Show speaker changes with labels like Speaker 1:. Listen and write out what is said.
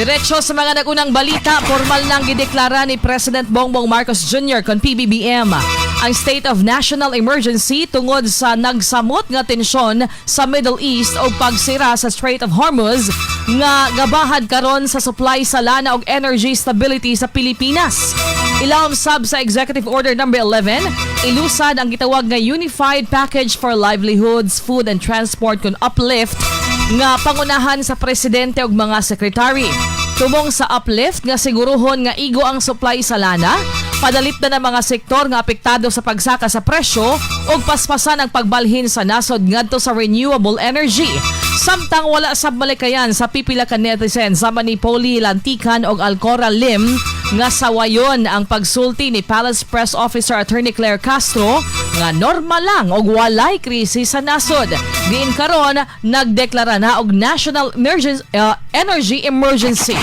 Speaker 1: Diretso sa mga nagunang balita, formal nang gideklara ni President Bongbong Marcos Jr. kon PBBM ang state of national emergency tungod sa nagsamot nga tensyon sa Middle East o pagsira sa Strait of Hormuz nga gabahad karon sa supply sa lana og energy stability sa Pilipinas. Ilawom sab sa Executive Order number 11, ilusad ang gitawag nga Unified Package for Livelihoods, Food and Transport kon Uplift nga pangunahan sa presidente ug mga sekretary. Tumong sa Uplift nga siguruhon nga igo ang supply sa lana, padalit na ng mga sektor nga apektado sa pagsaka sa presyo ug paspasan ang pagbalhin sa nasod ngadto sa renewable energy. Samtang wala sab malikayan sa pipila ka netizen sama ni Poli Lantikan og Alcora Lim nga sawayon ang pagsulti ni Palace Press Officer Attorney Claire Castro nga normal lang og walay krisis sa nasod. Diin karon nagdeklara na og national energy emergency.